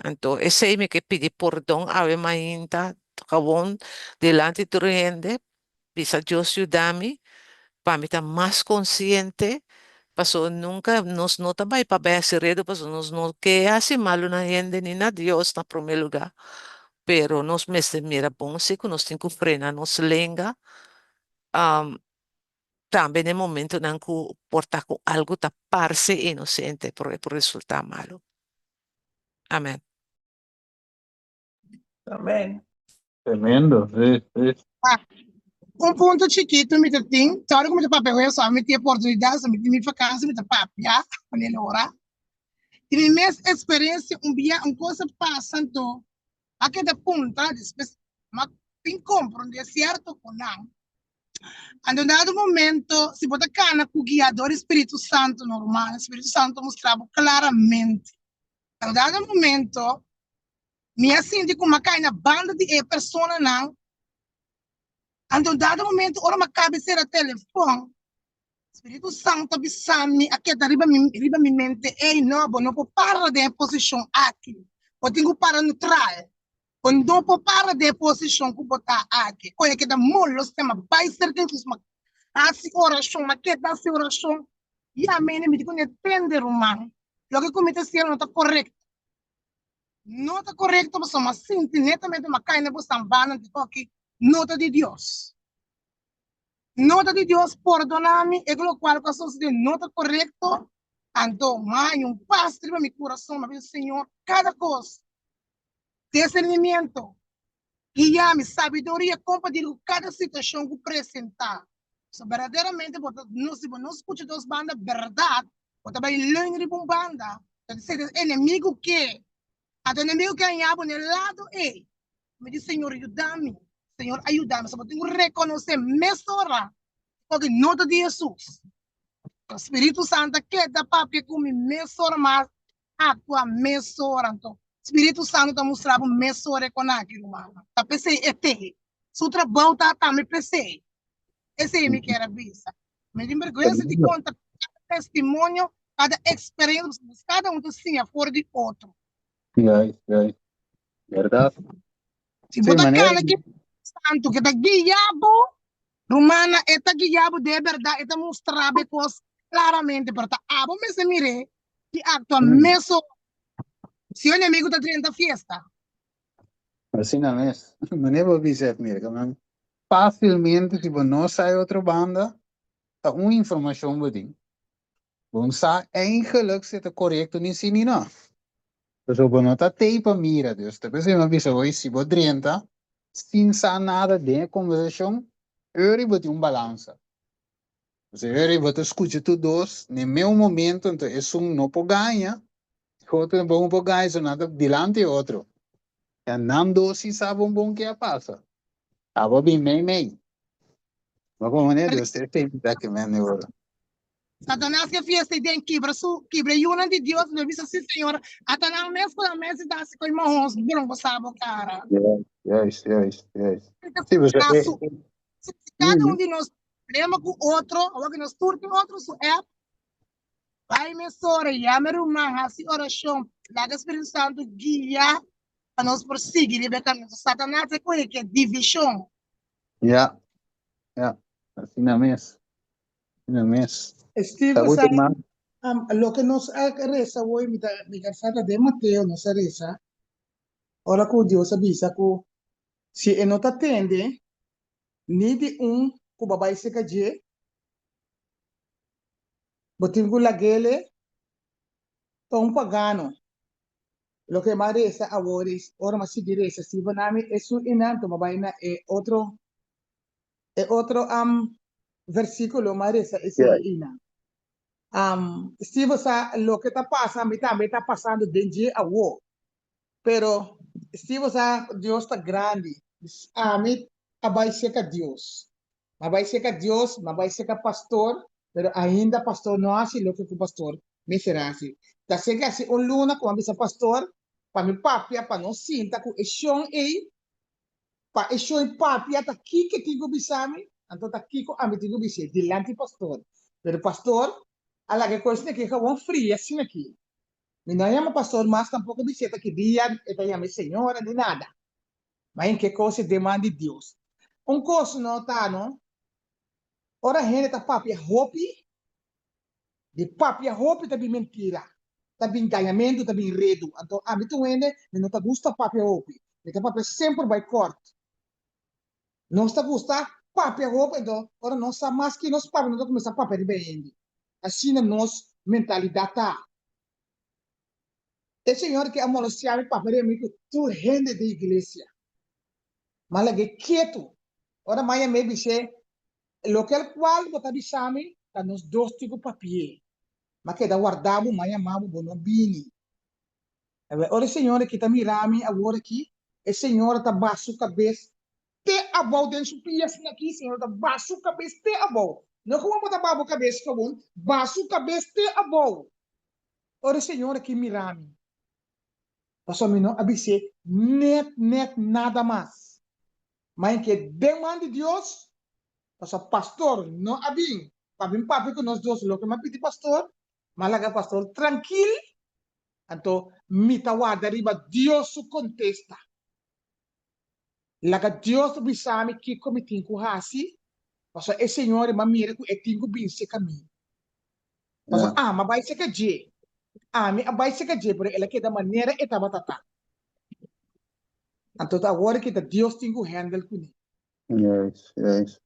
Anto esei mi ke pidi pordon awe mainta gawon dilanti tur hende Bisa Dios yuda mi pa mi ta mas konsiente, pasobra nunka nos no ta bai pa bai hasi redu, pasobra nos no ke hasi malu na hende ni na Dios na promé lugá. Pero nos mester mira bon si ku nos tin ku frena nos lenga, tambe den momentonan ku por ta ku algu ta parse inosente, pero e por resultá malu. Amen. Amen. Tremendo, sí, sí. Ah, un punto chiquito mi ta tin, sorry ku mi ta papia hoy, so mi tin oportunidad, so mi tin mi vakantie, mi ta papia con el ora. Di mi mes experiencia, un bia un cosa pasa anto, a keda puntra, despues m'a bin comprende cierto cu nan. Anto dado momento, si bo ta cana cu guiador di Spiritu Santo normal, Spiritu Santo mustra bo claramente. Pero dado momento, mi a sinti ku m'a kai na banda di e personanan. Anto dado momento, ora m'a kabe sera telefòn, Spiritu Santu a bisa mi, a keda riba mi, riba mi mente, Ey, no, bo no por para den e posishon aki. Bo tin ku para neutral. Bo no por para den e posishon ku bo ta aki. Koe a keda molostia, m'a bai serka Hesus, m'a hasi orashon, m'a keda hasi orashon. Ya, mene, mi di ku ne tende, ruman. Loke ku mi ta hasiendo no ta korekto. No ta korekto pasobra mi a sinti netamente mi a kai na bosan banda di oki no ta di Dios. No ta di Dios, pordona mi e lokual ku a sosode no ta korekto. Anto mi a haña un pas riba mi kurason, mi a bisa Señor kada kos, discernimiento, guia mi, sabiduria kon pa dil ku kada situashon ku presentá. So berdaderamente bo ta no si bo no skucha dos banda bèrdat bo ta bai leun riba un banda ta di ser enemigu ke anto enemigu ke haña bo na e lado ei mi di señor yuda mi señor a yuda mi so bo tin ku rekonosé mesora oke no ta di Hesus. Spiritu Santu a keda papia ku mi mesora, m'a aktua mesora. Anto Spiritu Santu ta mustra bo mesora e kon aki, rumannan. Ta p'esei e te. Su trabou ta tambe p'esei. Esei mi kier a bisa. Mi tin bergwensa di konta kada testimonio, kada eksperensia, pasobra kada un ta siña for di otro. Juist, juist. Bèrdat. Si bo ta kana ku Spiritu Santu ke ta guia bo, rumannan, e ta guia bo den e bèrdat, e ta mustra bo e kos klaramente, pero ta abo mester mir'é i aktua mesun. Si e enemigu ta drenta fiesta. Asina mes. Manera bo bisa et mira, man, fácilmente si bo no sa e otro banda, ta un informacion bo tin. Bo no sa eigenlijk si ta corecto ni si ni no. Pasobra bo no ta tei pa mira, dus ta p'esei mi a bisa bo, si bo drenta sin sa nada den e conversacion, eri bo tin un balansa. Pasobra eri bo ta scucha tur dos n'e meu momento, enton esun no por gaña, e otro tampoco no por gaña, so nan ta dilanti e otro. Ya nan dos si sa bon bon ke a pasa. Abo a bin mei mei. Bo como manera Dios te ta ke men ora. Satanas ke fiesta i den kibra su kibra e yunan di Dios, lo bisa si Señor, ata nan mes ku nan mes ta hasi koi mahos bronco sa bo kara. Juist, juist, juist. Sí, pues, Na su si kada un di nos problema ku otro, awor ku nos tur tin otro su app, bai mesora, yama e ruman, hasi orashon, laga Spiritu Santu guia pa nos por sigui riba e kaminda. Satanas e kohe ke divishon. Ja, ja, asina mes. Asina mes. Steve, Ta sa, goed, man. loke nos a resa hoy, mi ta, mi ta sa ta den Mateo nos a resa, ora ku Dios a bisa ku si e no ta tende ni di un ku bo a bai serka dje, bo tin ku lag'ele pa un pagano. Loke mi a resa awor is, ora mi a sigui resa, si bo na mi esun einan, mi a bai na e otro E otro versíkulo m'a resa esei einan. Si bo sa loke ta pasa, mi tambe ta pasando den dje awor. Pero si bo sa Dios ta grandi, ami a bai serka Dios. M'a bai serka Dios, m'a bai serka pastor, pero ainda pastor no a hasi loke ku pastor mester hasi. Ta serka hasi un luna ku m'a bisa pastor pa mi papia pa no sinta ku e shon ei Pa e shoi papia ta kiko e tin ku bisa mi, anto ta kiko ami tin ku bis'é dilanti pastor. Pero pastor a laga e kos aki gewoon fria asina aki. Mi no a yama pastor mas tampoko bis'é ta ki dia e ta yama e señora ni nada. Ma en ke kos e deman di Dios. Un kos no ta no, ora hende ta papia hopi, Di papia hopi ta bin mentira, ta bin gañamentu, ta bin redu. Anto ami ta un hende, mi no ta gusta papia hopi. Mi ta papia semper bai kort. Nos ta gusta papia hopi, anto ora nos sa mas ki nos papia, nos ta kuminsá papia riba e hende. Asina nos mentalidat ta. E señor ke a molestia mi papia riba mi ku tur hende den iglesia. M'a lag'é ketu. Ora m'a yam'é bis'é, Loke cual bo ta bisa mi ta nos dos tin cu papié. M'a keda warda bo, m'a yama bo, bo no bini. Awor, ora e señora aki ta mira mi awor aki, e señora ta baha su cabes te abou den su pia asina aki, señora ta baha su cabes te abou. No gewoon bo ta baha bo cabes gewoon, baha su cabes te abou. Ora e señora aki mira mi, pasobra mi no a bis'é net net nada mas. Ma en ke den man di Dios, pasobra pastor no a bin pa bin papia ku nos dos loke mi a pidi pastor, mi a laga pastor trankil, anto mi ta warda riba Dios su kontesta. Laga Dios bisa mi kiko mi tin ku hasi, pasobra e señor mi a mira ku e tin ku bin serka mi. Pasobra ami a bai serka dje, ami a bai serka dje, pero el a keda manera e tabata ta. Anto ta awor ki ta Dios tin ku handle kuné. Juist, juist.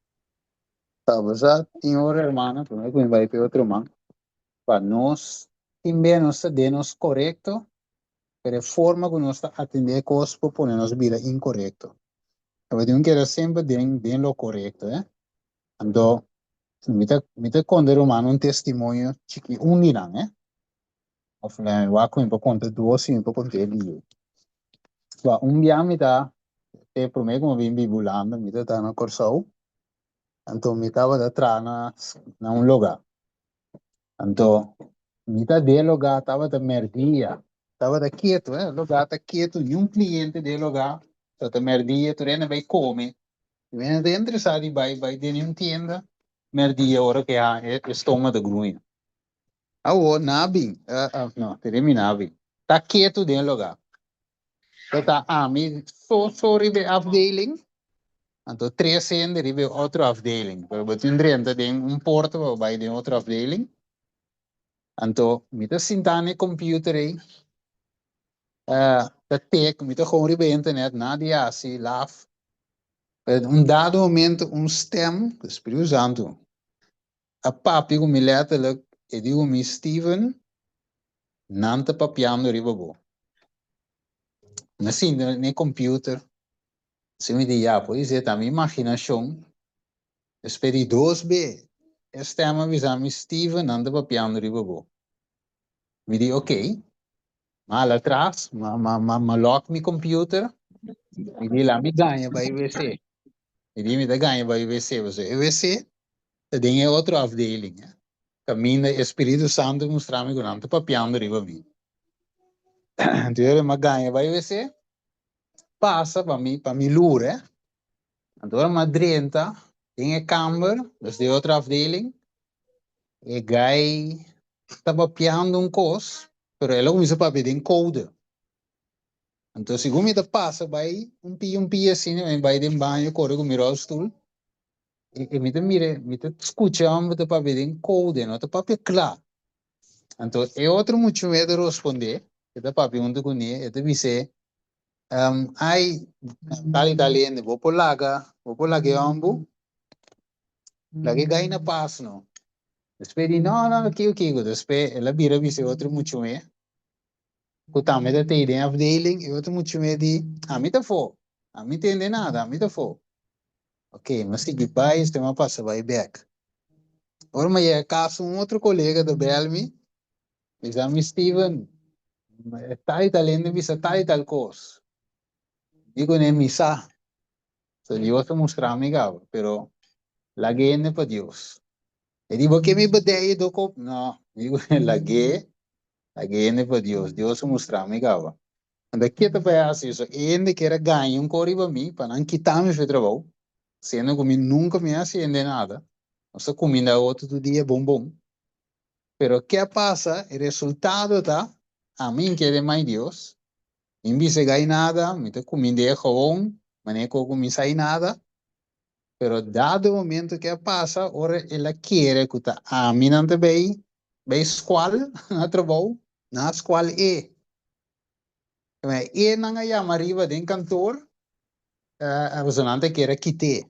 Ta bo sa tin ora hermano, prome ku mi bai pa e otro man, pa nos tin bia nos ta den nos korekto, pero e forma ku nos ta atendé e kos por pone nos bira inkorekto. Tabatin un keda semper den den lo korekto, eh. Anto mi ta mi ta konta e rumannan un testimonio chiki un di nan, eh. Of mi wak ku mi por konta dos i mi por konta e liu. Ba un bia mi ta e promé ku mi a bin biba Hulanda mi ta na Kòrsou, anto mi tabata traha na na un lugá. Anto, mi ta den lugá, tabata mèrdia, tabata ketu, eh, lugá ta ketu, niun kliente den lugá, tabata mèrdia, tur hende bai kome. Mi no ta interesá di bai bai den niun tienda mèrdia ora ku e e stoma ta gruña. Awor, nan a bin, no, te den mi nan a bin, ta ketu den lugá. Ta ami so so riba e afdeling, anto tres hende riba e otro afdeling. Pero bo tin drenta den un porta pa bo bai den otro afdeling. Anto mi ta sinta na e computer ei, ta tek, mi ta gewoon riba internet, nada di hasi, laf. Pero un dado momento un stem, ku Spiritu Santu, a papia ku mi letterlijk, e di ku mi, Steven, nan ta papiando riba bo. Mi a sinta na e computer, si mi di ya, podisé ta mi imaginashon. Despues di dos be, e stem a bisa mi, Steven, nan ta papiando riba bo. Mi di, ok. Mi a hala atras, mi a lock mi computer, mi di la mi gaña bai wc. Mi di mi ta gaña bai wc, pasobra e wc ta den e otro afdeling, kaminda e Spiritu Santu mustra mi ku nan ta papiando riba mi. Anto ora mi a gaña bai wc, pasa pa mi pa mi lur, eh. Anto ora mi a drenta den e kamber, dus den e otro afdeling, e guy ta papiando un kos, pero el a kuminsá papia den kode. Anto segun mi ta pasa bai un pia un pia asina, mi bai den baño kore ku mi rolstoel, i mi ta mira, mi ta skucha homber ta papia den kode, no ta papia kla. Anto e otro muchacho ta rospondé, e ta papia huntu kuné, e ta bis'é, Ai, tal i tal hende, bo por laga, bo por laga e homber, laga e gai na pas no. Despues di, no, no, kiko, kiko, despues el a bira bisa e otro muchacho, ku tambe ta tei den afdeling, e otro muchacho di, ami ta afó, ami tende nada, ami ta afó. Ok, mi a sigui bai, esei mi a pasa bai bek. Ora mi a yega kas, un otro kolega ta bel mi, bisa mi, Steven, tal i tal hende bisa tal i tal kos. Mi ku ne mi sa, so Dios a mustra mi kaba, pero laga hende pa Dios. E di, bo ke mi bedei do kop? No, mi ku ne lag'é, laga hende pa Dios, Dios a mustra mi kaba. Anto ke ta bai hasi? So e hende kier a gaña un kos riba mi pa nan kita mi fu trabou, siendo ku mi nunka mi a hasi hende nada. Nos ta kuminda otro tur dia bon bon. Pero ke a pasa? E resultado ta, ami n kere mai Dios, mi n bisa gai nada, mi ta kumind'é gewoon, manera ku mi sa nada. Pero dado momento ke a pasa, ora el a kere ku ta ami nan ta bay bay skual na trabou, nan a skual e. E nan a yama riba den kantoor, pasobra nan ta kere kit'é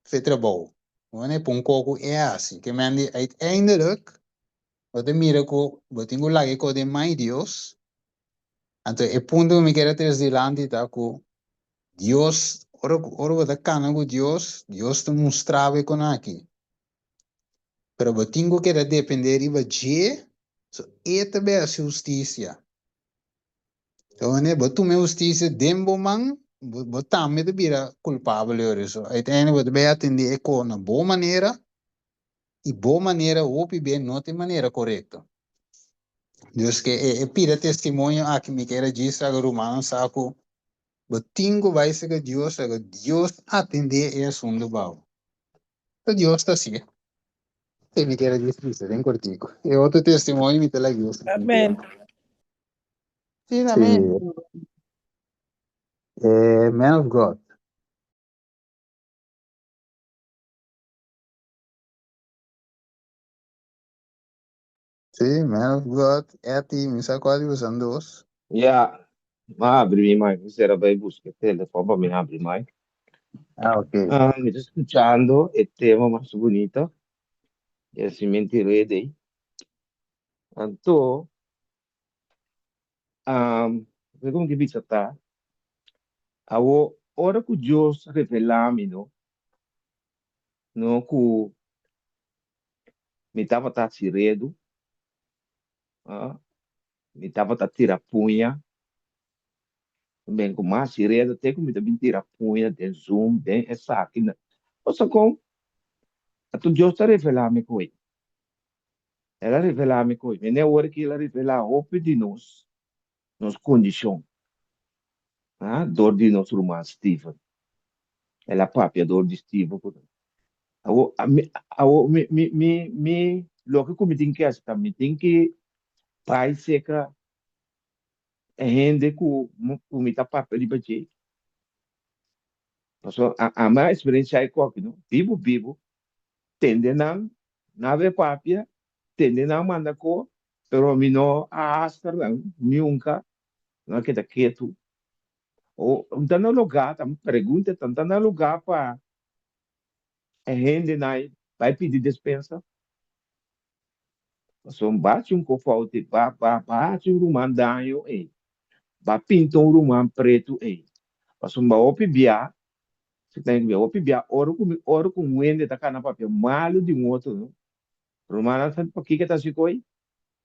fe trabou. Bueno, e pon koko e hasi. Ke men di uiteindelijk bo ta mira ku bo tin ku laga e kos den man di Dios. Anto e punto ku mi kere tres dilanti ta ku Dios, ora ora bo ta kana ku Dios, Dios ta mustra bo e kon aki. Pero bo tin ku keda depende riba dje, so e ta bai hasi hustisia. Wanneer bo tuma e hustisia den bo man, bo bo tambe ta bira kulpabel e ora. So uiteindelijk bo ta bai atende e kos na bo manera, i bo manera hopi be no ta e manera korekto. Dus ke e e pida testimonio aki mi kier a djis laga rumannan sa ku bo tin ku bai serka Dios laga Dios atendé e asuntu pa bo. Ta Dios ta hasié. Esei mi kier a djis bisa den kortiku. E otro testimonio mi ta laga Dios Amen. Sí, Sí, amen. E man of God. Sí, man of God, Etty, mi sa cual di bosan dos. Ya, m'a habri mi mic, mi sera bai buska e telefon pa mi habri mic. Ah, ok. Ah, mi ta skuchando e tema mas bunita, e hasimentu rede ei. Anto, um, kon ki bisa ta, awo ora ku Dios revelá mi no, no ku mi tabata hasi redu, ah, mi tabata tira puña, ben ku mas hasi redu te ku mi ta bin tira puña den Zoom, den esaki, na, bo sa kon? Anto Dios ta revelá mi ku ei. El a revelá mi koe. Mene ora ki el a revelá hopi di nos, nos kondishon, ah, dor di nos ruman Steven. El a papia dor di Steven ku nos. Awo, mi, awo, mi, mi, mi, mi, loke ku mi tin ke hasi ta mi tin ki bai seka e hende ku, ku mi ta papia riba dje. Pasobra a, ami a eksperensiá e koki, no? Bibu, bibu, tende nan Nabe papia, tende nan manda ko, pero mi no a hastra nan niunka, nan a keda ketu. O, un ta na lugá, ta mi pregunta ta, un ta na lugá pa e hendenan bai pidi despensa? Pasobra bo a haci un ko fout, ba, ba, ba haci un ruman daño ei, ba pinta un ruman pretu ei. Pasobra hopi bia Si ta bia hopi bia ora ku mi ora ku un hende ta kana papia malu di un otro no rumannan sa pakiko e ta hasi koi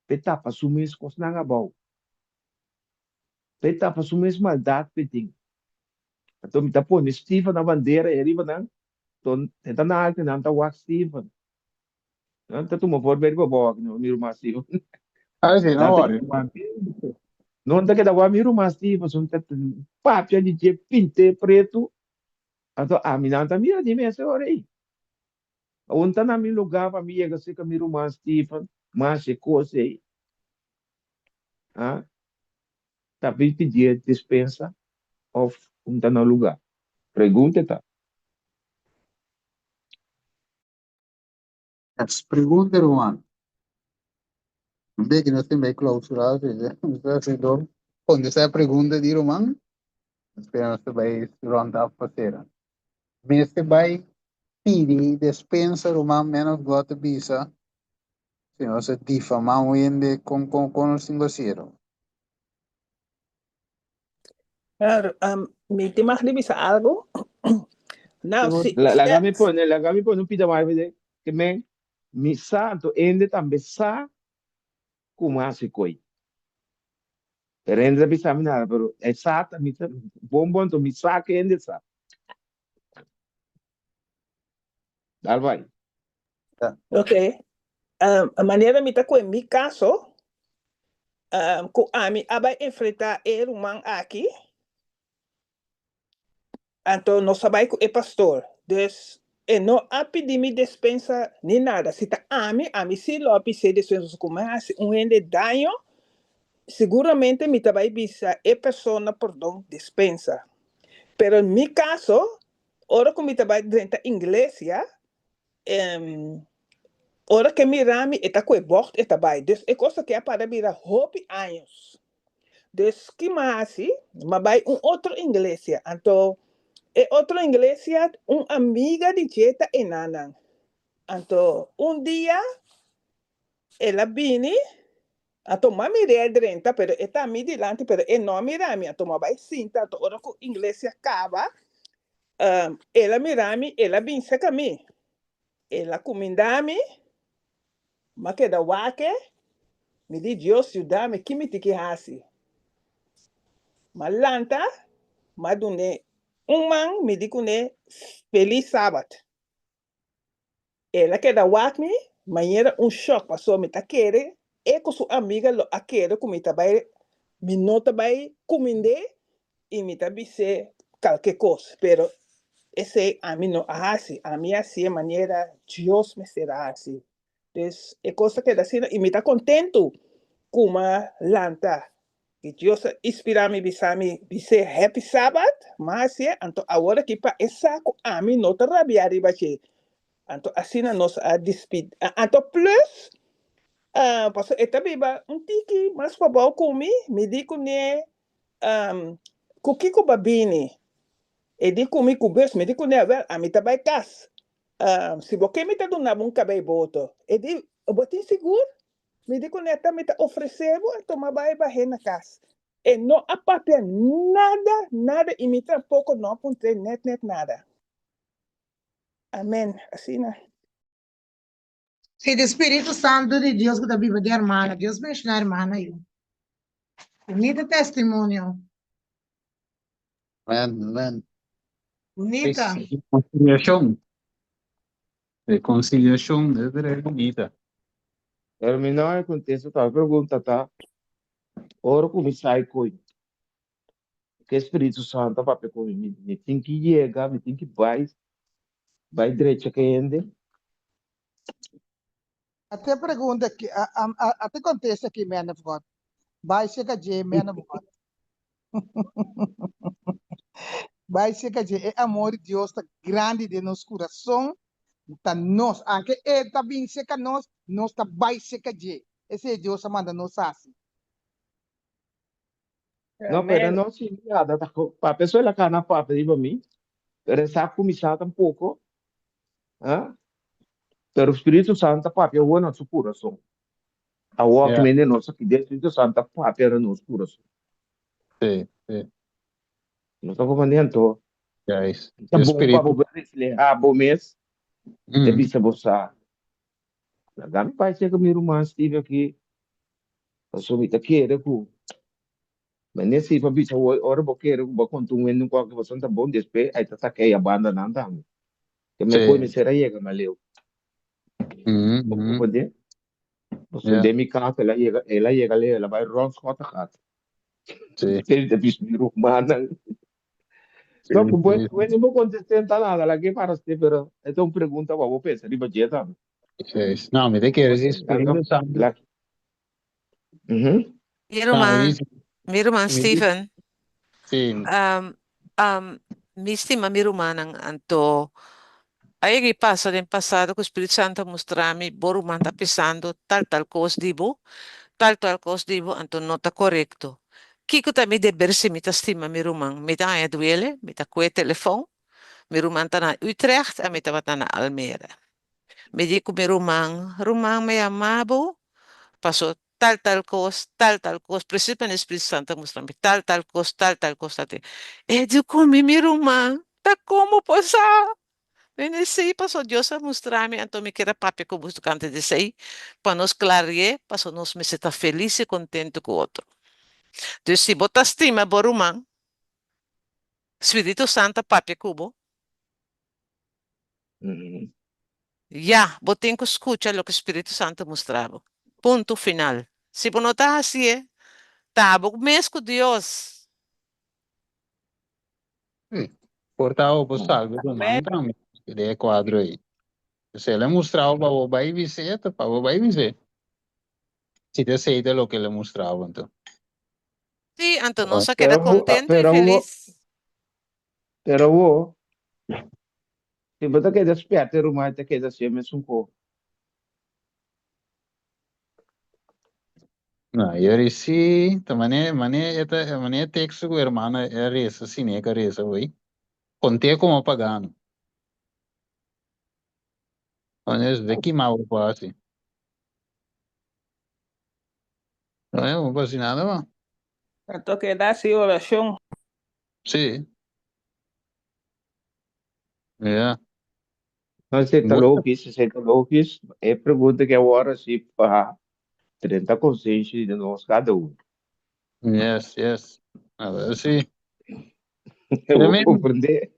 p'e tapa su mes kosnan abou p'e tapa su mes maldat p'e tin anto mi ta pone Steven na bandera e riba nan to e ta na alto nan ta wak Steven nan ta tuma voorbeeld riba bo aki no mi ruman Steven Ay si no nan ta worry. Non ta keda wak mi ruman Steven pasobra mi ta papia di dje pint'é pretu anto ami nan ta mira di mester ora ei. Awor ta na mi lugá pa mi yega serka mi ruman Steven mas e kos ei a ta bin pidié dispensa òf un ta na lugá? Pregunta ta. Es pregunta ruman. Un bek nos tin bai clausura si nos ta hasi dor contesta e pregunta di ruman. Espera nos ta bai round up pa cera. Mester bai pidi despensa ruman menos God ta bisa si nos a difama un hende con con con nos tin ku hasi ruman. Claro, um, mi tin mag di bisa algo. Nou, si, La, laga mi pone, laga mi pone un pida mas de que men mi sa, anto ende tambe sa como hasi koi. Pero ende ta bisa mi nada, pero e sa ta mi sa bon bon, anto mi sa ke ende sa. Dal bai. Ok. Um, manera mi ta ku mi kaso, um, ku ami a bai enfrentá e ruman aki, anto nos a bai ku e pastor. Dus e no a pidi mi despensa ni nada. Si ta ami, ami sí lo a pis'é despensa. Pasobra ku mi a hasi un hende daño, siguramente mi ta bai bisa e persona pordon, despensa. Pero en mi kaso, Ora ku mi ta bai drenta inglesia, ora ku e mira mi e ta ku e bògt e ta bai. Dus e kos aki a para bira hopi años. Dus ki mi a hasi? Mi a bai un otro inglesia. Anto e otro inglesia un amiga di dje ta enanan. Anto un dia el a bini Anto m'a mir'é drenta, pero e ta mi dilanti, pero e no a mira mi. Anto m'a bai sinta, anto ora ku inglesia kaba, el a mira mi, el a bin seka mi. El a kuminda mi, m'a keda wak e, mi di, Dios yuda mi, ki mi tin ki hasi? M'a lanta, m'a dun'é un man, mi di kuné, Felis Sabat. El a keda wak mi manera un shòk pasobra mi ta kere e ku su amiga lo a kere ku mi ta bai mi no ta bai kumind'é i mi ta bis'é kalke kos pero esei ami no a hasi ami a hasié manera Dios mester a hasi dus e kos ta keda asina i mi ta kontentu ku mi a lanta I Dios a inspirá mi bisa mi, Bis'é Happy Sabbath, m'a hasié, anto awor aki pa e sa ku ami no ta rabiá riba dje. Anto asina nos a dispidí. Anto plus, pasobra e ta biba un tiki mas pabou ku mi, mi di kuné, Ku kiko bo a bini? E di ku mi ku bus. Mi di kuné, Wèl, ami ta bai kas. Si bo ke mi ta duna bo un kabei boto. E di, Bo tin sigur? Mi di ku neta mi ta ofresé bo a tuma bai bah'é na kas. E no a papia nada, nada i mi tampoko no a puntr'é nèt nèt nada. Amen. Asina. Si di Spiritu Santu di Dios ku ta biba den hermana. Dios benshoná hermana yu. Bunita testimonio. Amen, amen. Bunita. Reconciliacion. Reconciliacion, es re bunita. Pero mi no a kontesta ta. Mi pregunta ta, ora ku mi sai koe ku e Spiritu Santu a papia ku mi, mi, mi tin ki yega, mi tin ki bai, bai drecha ku e hende? A te pregunta aki, a, a, a, a te kontesta aki, man of God. Bai seka dje, man of God. Bai seka dje, e amor di Dios ta grandi den nos kurason, ta nos, anke e ta bin seka nos, nos ta bai seka dje. Esei Dios a manda nos hasi. No, pero no sin nada, ta papia so el a kana papia riba mi, pero e sa kuminsá tampoko, ah, pero Spiritu Santu ta papia awor na su kurason. Awor ki mende nos aki den Spiritu Santu ta papia na nos kurason. Sí, sí. Nos ta comprende anto? Juist. Ta bon pa bo reflehá bo mes, te bisa bo sa, Laga mi bai serka mi ruman Steve aki, pasobra mi ta kere ku Mende si pa bisa woi ora bo kere ku bo a konta un hende un koke pasobra ta bon despues ai ta saka ei a banda nan tambe. Ke me koe mester a yega mas leu. Bo comprende? Pasobra den mi kas el a yega el a yega leu el a bai rond Schottegat. Te ta bisa mi rumannan. No, ku bo bo bo kontest'é ta nada lag'é para st'é pero e ta un pregunta pa bo pensa riba dje tambe. No, mi ta kere si Spiritu Santu. Mi ruman, mi ruman Steven. Sí. Um, um, mi stima mi rumannan, anto a yega i pasa den pasado ku Spiritu Santu a mustra mi bo ruman ta pisando tal tal kos di bo, tal tal kos di bo, anto no ta korekto. Kiko ta mi deber si mi ta stima mi ruman? Mi ta haña duele, mi ta kue telefon, mi ruman ta na Utrecht, ami tabata na Almere. Mi di ku mi ruman, Ruman, mi ama bo, paso tal tal kos, tal tal kos, presis manera Spiritu Santu a mustra mi, tal tal kos, tal tal kos, tal tal. E di ku mi, Mi ruman, ta komo por sa? Mi di, Sí, paso Dios a mustra mi, anto mi kier a papia ku bo tokante di esei, pa nos klari'é, paso nos mester ta felis i kontentu ku otro. Dus si bo ta stima bo ruman, Spiritu Santu a papia ku bo, Ya, bo tin ku skucha loke Spiritu Santu mustra bo. Punto final. Si bo no ta hasié, ta abo mes ku Dios. Sí, por ta bo por salba e ruman tambe den e kuadro ei. Si el a mustra bo pa bo bai bis'é, ta pa bo bai bis'é. Si ta esei ta loke el a mustra bo anto. Sí, anto nos a keda kontentu i felis. Pero awor, si bo ta keda spierta e ruman ta keda hacié mesun cos. No, yori sí, ta mane, mane e ta, mane e texto cu hermana a reza, Sineca a reza hoy. Conté como pagano. Entonces, de ki mal bo por haci? No, bo por haci nada, ma. Anto keda haci oracion. Sí. Ja. No, esei ta logis, esei ta logis. E pregunta ke awor si pa drenta konsenshi di nos kada un. Yes, yes. A ver, sí. Bo Tremendo. komprendé?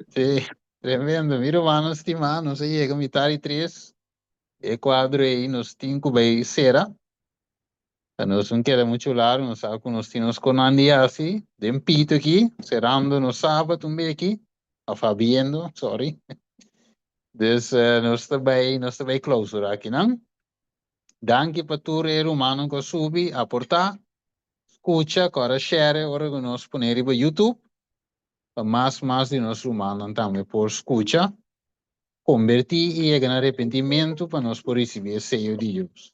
Sí, tremendo. Mi rumannan stimá, nos a yega mitar di tres. E kuadro ei nos tin ku bai sera. Pa nos no keda muchu largu, nos sa ku nos tin nos konan di hasi den pito aki, serando nos sabat un beki, of habiendo, sorry. Dus nos ta bai, nos ta bai clausura akinan. Danki pa tur e rumannan ku a subi, aportá, skucha, ku ora share ora ku nos pone riba YouTube, pa mas mas di nos rumannan tambe por skucha, kombertí i yega na arepentimentu pa nos por risibí e seyo di Dios.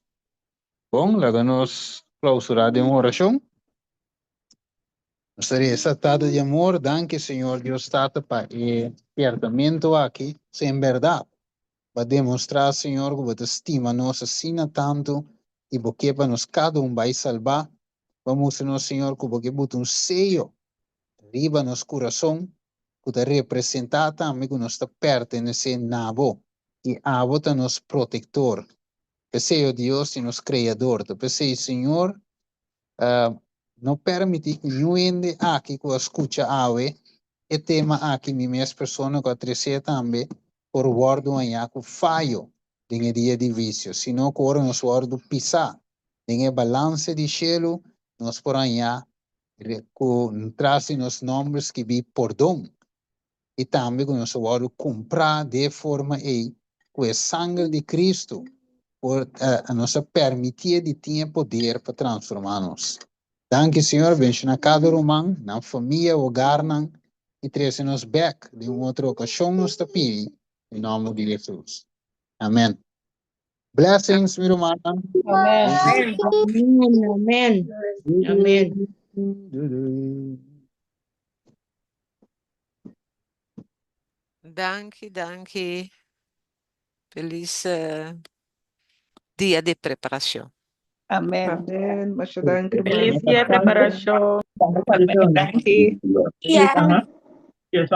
Bon, laga nos clausura den un oracion. Nos ta reza, Tata di amor, danki Señor Dios Tata pa e spiertamento aki. Si en berdad bo a demostra, Señor, cu bo ta stima nos asina tanto y bo ke pa nos cada un bay salba. Bo a mustra nos, Señor, cu bo ke buta un seyo riba nos curason cu ta representa tambe cu nos ta pertenece na bo y abo ta nos protector. P'esei, o Dios i nos Kreador, ta p'esei, Señor, no permití ku niun hende aki ku a skucha awe e tema aki, mi mes persona ku a tres'é tambe, por wòrdu hañá ku fayo. den e dia di huisio, sino ku ora nos wòrdu pisá den e balanse di shelu, nos por haña ku tras di nos nòmber skibí pordon, i tambe ku nos a wòrdu kumprá di e forma ei ku e sanger di Kristu por nos a permitié di tin e poder pa transformá nos. Danki Señor, benshoná kada ruman, nan famia, hogarnan, i trese nos bèk den un otro okashon nos ta pidi den nòmber di Hesus. Amen. Blessings, mi rumannan. Amen. Amen. Amen. Danki, danki. Feliz eh, dia di preparacion. Amen. Amen. Masha danki, ruman. Feliz dia de preparacion. Amen. Danki. Ja. Yes,